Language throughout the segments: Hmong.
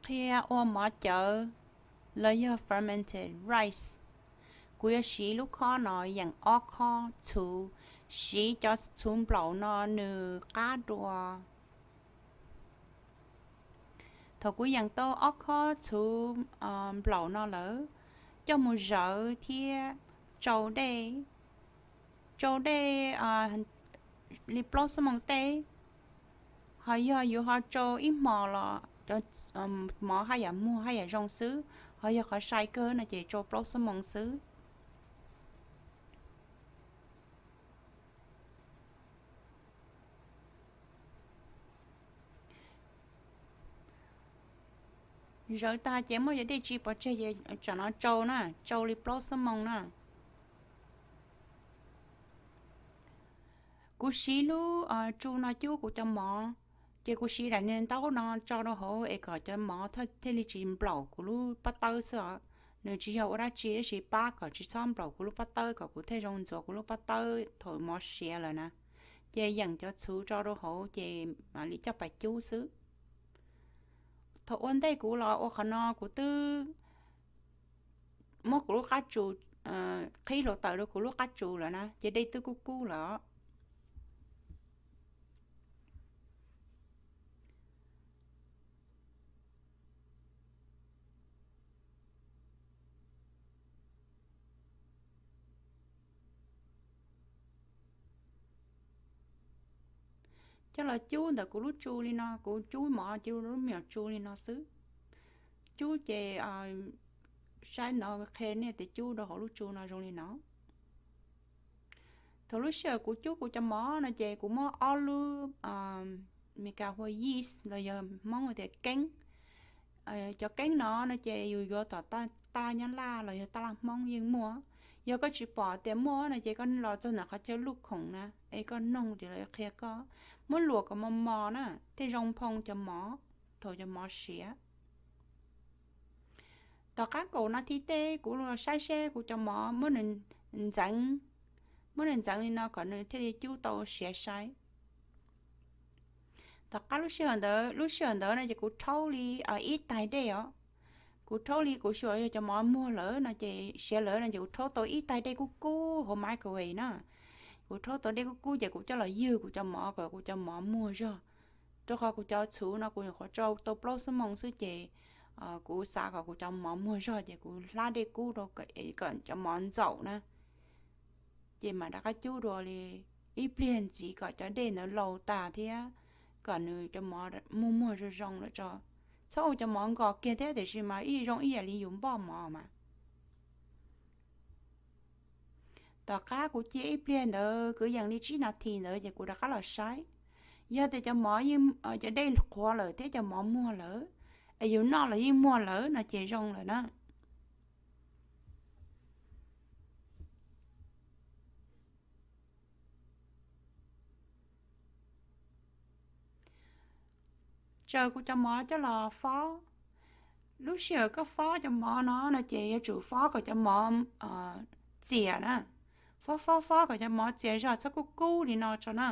Qhia ua mov cawv los yog fermented rice. Kuv yuav siv lub khob no yeem ob khob txhuv, siv cov txhuv nplaum no nws qab dua. Thaum kuv yeem tau ob khob txhuv nplaum no lawm, coj mus zawv thiab tsau dej, tsau dej li plaub xuab moos tej. Ho yog yuav ho tsau ib hmo los cov mov haj yam muag haj yam zoo xwb, ho yog qhov sai kawg no ces tsau plaub xuab moos xwb. Zawv tag ces muab cov dej tsis pov tseg ces tsam no tsau na, tsau li plaub xuab moos na. Kuv siv lub tsu no cub kuv cov mov, ces kuv siv daim niag ntaub no tso rau hauv es kom cov mov thiaj li tsis nplaum kuv lub pob tawb xwb os. Nws tsis yog ua dab tsi tab sis pab kom tsis txhob nplaum kuv lub pob tawb kom kuv thiaj zoo ntxuav kuv lub pob tawb thaum mov siav lawm na. Ces yeem cov txhuv tso rau hauv ces mam li coj pais cub xwb. Thaum ua ntej kuv los ua qhov no kuv twb muab kuv lub qab tsu qhib hluav taws rau kuv lub qab tsu lawm na ces dej twb kub kub lawm. Coj los cub ntawm kuv lub tsu li no, kuv cub mov cub lub me nyuam tsu li no xwb. Cub ces saib no qhia nej tias cub rau hauv lub tsu no zoo li no. Thaum lub sij hawm kuv cub kuv cov mov no ces kuv muab ob lub Meskas hu ua yeast los yog Hmoob tias keeb. Cov keeb no no ces yus yuav tom taj laj Nyab Laj los yog taj laj Hmoob yeej muaj. Yog koj tsis pom tias muaj no ces koj los txog ntawm qhov chaw luj khoom na es koj noog ces lawv qhia koj. Muab luam kom mos mos na thiaj zoo phoo cov mov thaum cov mov siav. Tom qab kaum nas this tej kuv los saib seb kuv cov mov muab nws ntxeev, muab nws ntxeev li no kom nws thiaj li cub tau siav sai. Tom qab lub sij hawm ntawd, lub sij hawm ntawd no ces kuv rhaub li ib tais dej os. Kuv rhaub li kuv xyuas yog cov mov muag lawm no ces siav lawm no ces kuv rhaub tau ib tais dej kub kub hauv microwave na. Kuv rhaub tau dej kub kub ces kuv coj los ywg kuv cov mov kom kuv cov mov muag zog. Rau qhov kuv cov txhuv no kuv nyuam qhuav tsau tau plaub xuab moos xwb ces kuv xav kom kuv cov mov muag zog ces kuv hlab dej kub rau kom cov mov ntxaum na. Ces mam rov qab cub dua li ib pliag ntxiv kom cov dej ntawd laus tas thiab kom nws cov mov muag muag zoo zoo lawm tso. Txhob ua cov mov nkos kiag thiab tiam sis mas ib zoo ib yam li yus npoj mov mas. Tom qab kuv cia ib pliag ntawd kwv yees li tsib nas this ntawd ces kuv rov qab los saib. Yog tias cov mov, cov dej qhuav lawm thiab cov mov muag lawm, es yus noj los yeej muag lawm no ces zoo lawm na. Tsaws kuv cov mov coj los fob. Lub sij hawm koj fob cov mov no no ces yuav tsum fob kom cov mov txias na. Fob fob fob kom cov mov txias zog txhob kub kub li no tso na.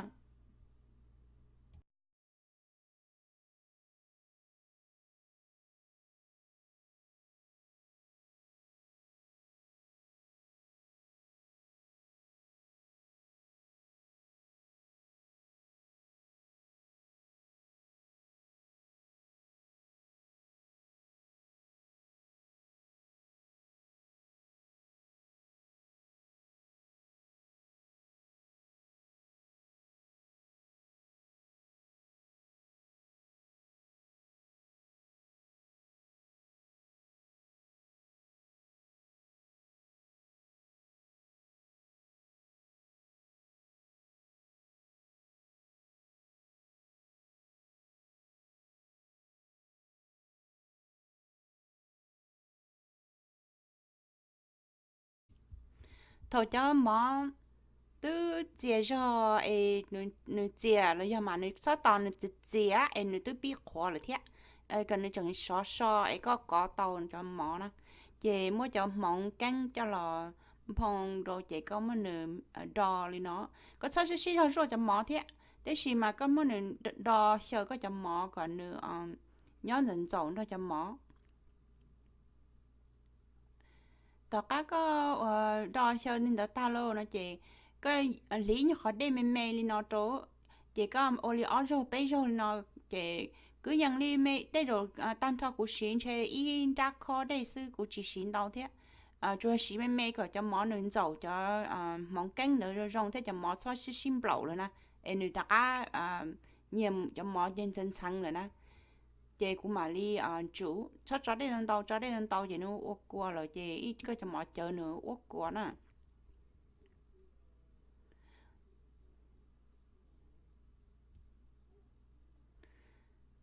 Thaum cov mov twb txias zog es nws txias los yog mas nws txhob tos nws txias txias es nws twb pib qhuav lawm thiab, kom nws tseem sov so es koj kov tau cov mov na, ces muab cov hmoov keeb coj los phoo rau ces koj muab nws do li no. Koj txhob sib sib zog zuaj cov mov thiab, tab sis mas koj muab nws do xyaw koj cov mov kom nws nyob ntxawm ntxaum nrog cov mov. Tom qab koj do xyaw li ntawd tag lawm no ces koj hliv nyuag qhov dej me me li no rau, ces koj ua li ob zaug peb zaug li no, ces kwv yees li me tej zaum tag nrho kuv siv ntshe ib nrab khob dej xwb, kuv tsis siv ntau thiab. Tsuas siv me me kom cov mov nws ntxaum cov hmoov keeb ntawd zoo zoo thiab cov mov txhob sib sib nplaum lawm na, es nws rov qab nyias cov mov ces ntxeev ntxheev lawm na. Ces kuv mam li tsum, txhob tso dej ntau ntau, tso dej ntau ntau ces nws ua kua lawm ces ib koj cov mov cawv nws ua kua na.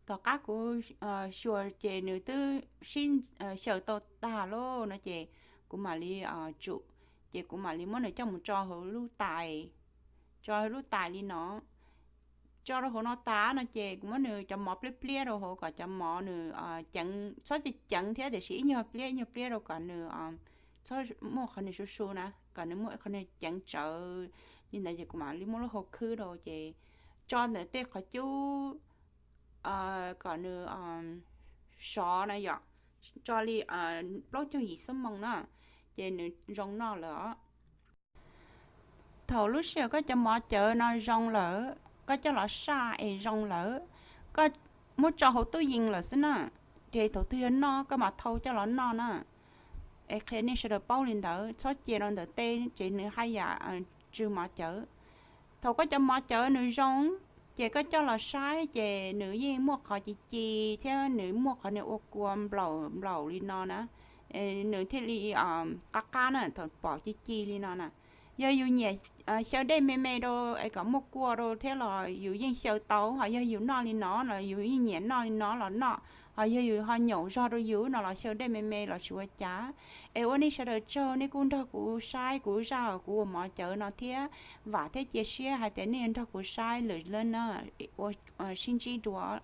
Tom qab kuv xyuas ces nws twb sib xyaw tau tag lawm no ces kuv mam li tsum, ces kuv mam li muab nws coj mus tso hauv lub tais, tso hauv lub tais li no. Tso rau hauv no tas no ces kuv muab nws cov mov pliab pliab rau hauv kom cov mov nws ceev, txhob ceev ceev thiab tiam sis ib nyuag pliab ib nyuag pliab rau kom nws txhob muaj qhov nws su su na, kom nws muaj qhov nws ceev tsawv li ntawd ces kuv mam li muab lub hau khwb rau ces tso ntawm tej qhov cub kom nws sov na yom, tso li plaub caug yim xuab moos na, ces nws zoo noj lawm os. Thaum lub sij hawm koj cov mov cawv no zoo lawm, koj coj los saj es zoo lawm, koj muab tso hauv tub yees lawm xwb na, ces thaum twg yog noj koj mam thau coj los noj na. Es qhia nej sawv daws paub li ntawd, txhob cia rau ntawm tej ces nws haj yam tsw mov cawv. Thaum koj cov mov cawv nws zoo, ces koj coj los saib ces nws yeej muaj qhov ci ci thiab nws muaj qhov nws ua kua nplaum nplaum li no na, nws thiaj li qab qab na, thaum pom ci ci li no na. Yog yus nyiam xyaw dej me me rau es kom muaj kua rau thiab los yus yeej xyaw tau, ho yog yus noj li no los yus yeej nyiam noj li no los noj, ho yog yus ho nyaum zog rau yus no los xyaw dej me me los tsis ua cas. Es ua nej sawv daws tsaug nej kuj nrog kuv saib kuv zaj kuv ua mov cawv no thiab, vam thiab cia siab hais tias nej yuav nrog kuv saib lwm lawm na, ua sib ntsib dua.